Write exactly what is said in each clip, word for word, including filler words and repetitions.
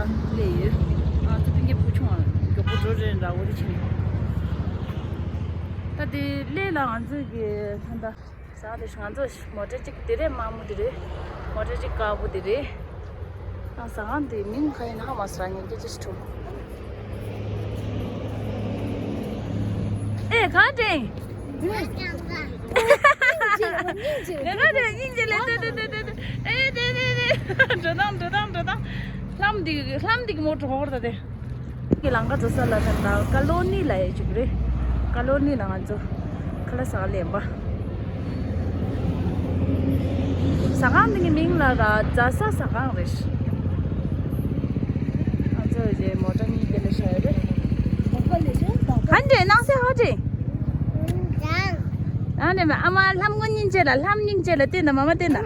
ལས་ཡོད། ང་ཚོ་སྤུན་ཀྱག་བུ་ཆུང་བ་མགྱོགས་པོ་འགྲོ་རན་འདྲ་བོ་དེ་ཕྱིན། ད་དེ་སླེབས་ལ་ང་ཚོ་གི་ད་ལྟ་ཟ་དེ་ང་ཚོ་མོ་ཊ་གཅིག་དེ་རེད། དམར་མོ་དེ་རེད། མོ་ཊ་གཅིག་དཀར་པོ་དེ་རེད། ཨ་ཟ་ཁང་དེ་མིང་ག་ཡིན་ན་ཧ་མ་སོང་། ངས་སྐད་ཆ་ཞིག་དྲིས། ཨེ་ག་དྲན། ལས་ཀ་དེ་སྙིང་རྗེ་ལས་དེ་དེ་དེ་དེ་ཨེ་དེ་དེ་དེ་འགྲོ་དང་འགྲོ་དང་འགྲོ་དང་། ལྷམ་འདི་ལྷམ་འདི་གི་མོ་ཊ་འོར་ད་དེ། གི་ལང་ཀ་འགྲོ་ས་ལ་ད་ལྟ་ཀ་ལོ་ནི་ལ་ཡོད་ཅིག་རེད། ཀ་ལོ་ནི་ལ་ང་ཚོ་ཁ་ལག་ཟ་ག་ལེན་པ། ཟ་ཁང་འདི་གི་མིང་ལ་ར་རྫ་ས་ཟ་ཁང་རེད། ང་ཚོ་རྗེས་མོ་ཊ་གཉིས་དེ་ལ་བཞག་ཡོད་རེད། ག་འདྲས་སྣང་གསལ་ཧ་འདྲས། ཨ་ནེ་མ་ཨ་མ་ལྷམ་ངོ་སྙིང་རྗེ་ལ་ལྷམ་སྙིང་རྗེ་ལ་བལྟས་ན་མ་མ་བལྟས་ན། ཨ།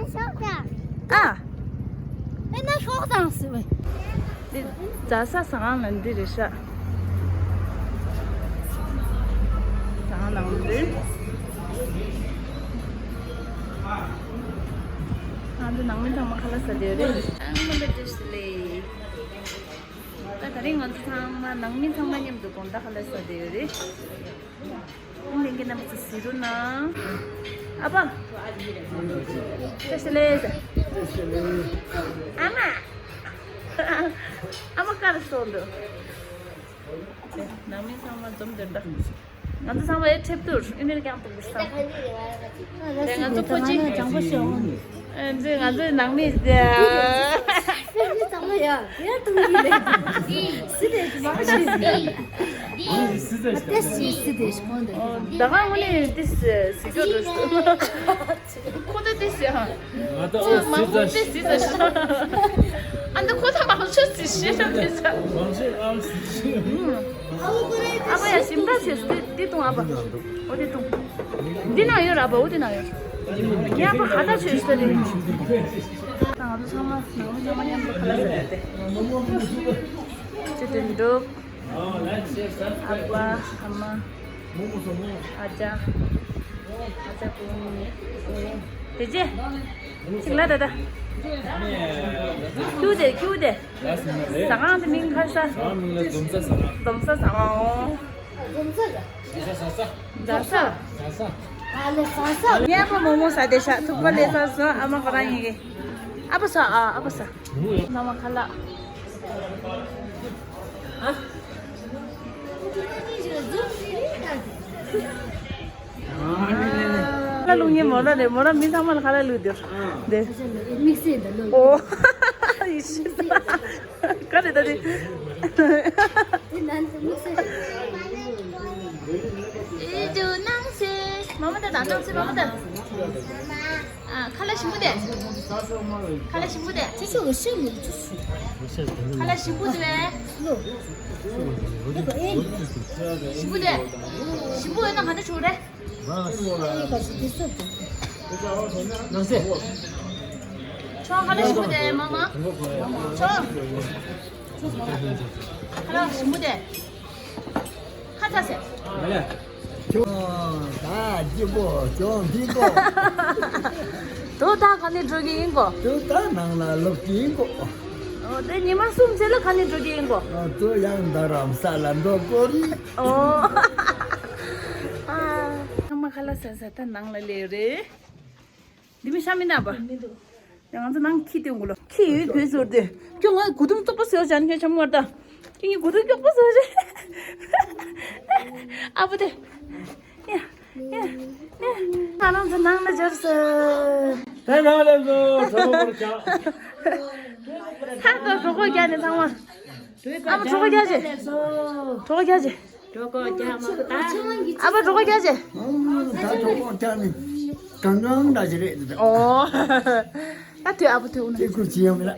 ཨེ་ན་ཤོག་དང་ཟེར་བས། འདི་རྫ་ས་ཟ་ཁང་ལ་འདི་རེད་ཤག་ཟ་ཁང་ནང་འདི། ང་ཚོ་ནང་མི་ཚང་མ་ཁ་ལག་ཟ་བསྡད་ཡོད་རེད། ཚང་མ་ལ་བཀྲ་ཤིས་བདེ་ལེགས། ད་དེ་རིང་ང་ཚོ་ཚང་མ་ནང་མི་ཚང་མ་མཉམ་དུ་དགོང་དག་ཁ་ལག་ཟ་བསྡད་ཡོད་རེད། ལྷན་རྒྱས་རྣམ་པ་ཚོ་གཟིགས་རོགས་གནང་། ཨ་ཕ། བཀྲ་ཤིས་བདེ་ལེགས། ཨ་མ། ཨ་མ་ག་རེ་གསུངས་འདུག་ནང་མི་ཚང་མ་འཛོམས་དོན་དག་ང་ཚོ་ཚང་མ་ཨེ་ཁྲེབ་ཏུར་ཨེ་མེར་ཀྱང་དུག་སང་། ང་ཚོ་ཕོ་ཅིག་ཨེ་འདི་ང་ཚོའི་ནང་མི་དེ། ཨེ་འདི་ཚང་མ་ཡ་ཡ་དུང་གི་ལས། སི་དེ་མ་ཤེས་སི། ཏེ་སི་སི་དེ་ཤི་གོན་དེ། ད་ག་ངོ་ནས་ཏེ་སི་སི་ཀྱོ་འགྲོ་སི། ཁོ་ད་ཏེ་སི་ཧ། ང་ད་ཨོ་སི་ཙ་ཏེ་སི་ཙ་ཤི། ཨ་འདི་ཁོ་ད་མང་ཤོས་སི་ཤི་ཤ་ཏེ་ས། མང་ཤོས་ཨམ་སི་ཤི། ཨ་ཕ་ཡ་ཞིམ་ད་ཤེས་སི་ཏེ་ཏུང་ཨ་ཕ། ཨོ་ཏེ་ཏུང་། འདི་ན་ཡོད་ར་ཨ་ཕ། ཨོ་ཏེ་ན་ཡོད། ཡ་ཕ་ཧ་ད་ཤེས་སི་ཏེ། ད་ང་ཚོ་ཚང་མ་ནང་མི་ཚང་མ་མཉམ་དུ་ཁ་ལག་ཟ་ཏེ། ཅི་ཏེ་འགྲོ། ཨ་ཕ་ཨ་མ། ཨ་ཅག་ཨ་ཅག་པུ། དེ་རྗེས། ཅིག་ལ་ད་ད། ཁྱུ་དེ་ཁྱུ་དེ། ཟ་ཁང་དེ་མིང་ག་རེ་ཟ། ཟ་ཁང་མིང་ལ་སྡོམ་ཟ་ཟ་ཁང་། སྡོམ་ཟ་ཟ་ཁང་། སྡོམ་ཟ་ཟ། ཟ་ས་ཟ་ས། ཟ་ས། ཟ་ས། ཨ་ལེ་ཟ་ས། ངས་པ་མོག་མོག་ཟ་དེ་ཤ་ཐུག་པ་ལེ་ཟ་སོང་། ཨ་མ་ཁོ་རང་ཡིན་གི། ཨ་ཕ་ཟ་ཨ་ཨ་ཕ་ཟ། མ་མ་ཁ་ལག་ཁ་ལག་བླུག་མཁན་མོ་ར་རེད། མོ་ར་མི་ཚང་མ་ལ་ཁ་ལག་བླུག་དེ་རེད། དེ་དམིགས་བསལ་འདི་བླུག་ཨོ། ཡི་ཤི། ག་རེ་ད་དེ། དེ་ནང་དུ་དམིགས་བསལ་རེད། ཨེ་ཇོ་སྣང་སེ། མ་མ་ད་ད་སྣང་སེ་མ་མ་ད། ཨ་ཁ་ལག་ཞིམ་པོ་དེ། ཁ་ལག་ཞིམ་པོ་དེ། ཁ་ལག་ཞིམ་པོ་དེ། ཞིམ་པོ་དེ། ཞིམ་པོ་ཡོད་ན་ག་འདྲ་བྱུང་རེད། ཆོ་ཁ་ལག་ཞིམ་པོ་དེ་མ་མ། ཆོ། ཁ་ལག་ཞིམ་པོ་དེ། ཁ་ཚ་ཟེར། ཁྱོད་ད་སྐྱིད་པོ་ཁྱོད་འདི་གོ། དོ་ད་ག་ནས་འགྲོ་གི་ཡིན་གོ། དོ་ད་ནང་ལ་ལོག་གི་ཡིན་གོ། ཨོ་དེ་ཉི་མ་གསུམ་ཚེ་ལ་ག་ནས་འགྲོ་གི་ཡིན་གོ། ཨ་དོ་ཡང་རྡ་རམ་ས་ལ་འགྲོ་གོ་རི། ཨོ། ཨ། ཚང་མ་ཁ་ལག་ཟ་ས་ད་ནང་ལ་སླེབས་རེད། འདི་མི་ཤ་མི་ན་པ། མི་འདུག་ང་ཚོ་ནང་ཁྱི་སྟོན་དགོས་ལ། ཁྱི་ཡོད་དགོས་ཟེར་ཏེ། ཁྱོད་ང་གུ་དུམ་བཙོག་པོ་ཟེར་བྱ་ནི་ཁྱོད་ཆ་མོ་བར་ད། ཁྱོད་ངའི་གུ་དུམ་མགྱོགས་པོ་ཟེར་བྱ། ཨ་བུ་དེ། ཡ། ཡ། ཡ། ང་རང་ཚོ་ནང་ལ་འབྱོར་སོང་། དེ་ནང་ལ་ཚོ་གྲོགས་པོར་བྱ། ཚར་དང་གྲོགས་པོ་རྒྱག་ནས་ཚང་མ། ཨ་མ་གྲོགས་པོ་རྒྱག་བྱེད། གྲོགས་པོ་རྒྱག་བྱེད། གྲོགས་པོ་རྒྱག་མ་ད། ཨ་ཕ་གྲོགས་པོ་རྒྱག་བྱེད། ད་གྲོགས་པོ་རྒྱག་ནི་གང་གང་འདྲ་ཞིག་རེད། ཨོ། ད་དུས་ཨ་ཕ་དུས་འུ་ན། ཅི་ཁུར་ཅི་ཡང་མི་ལ།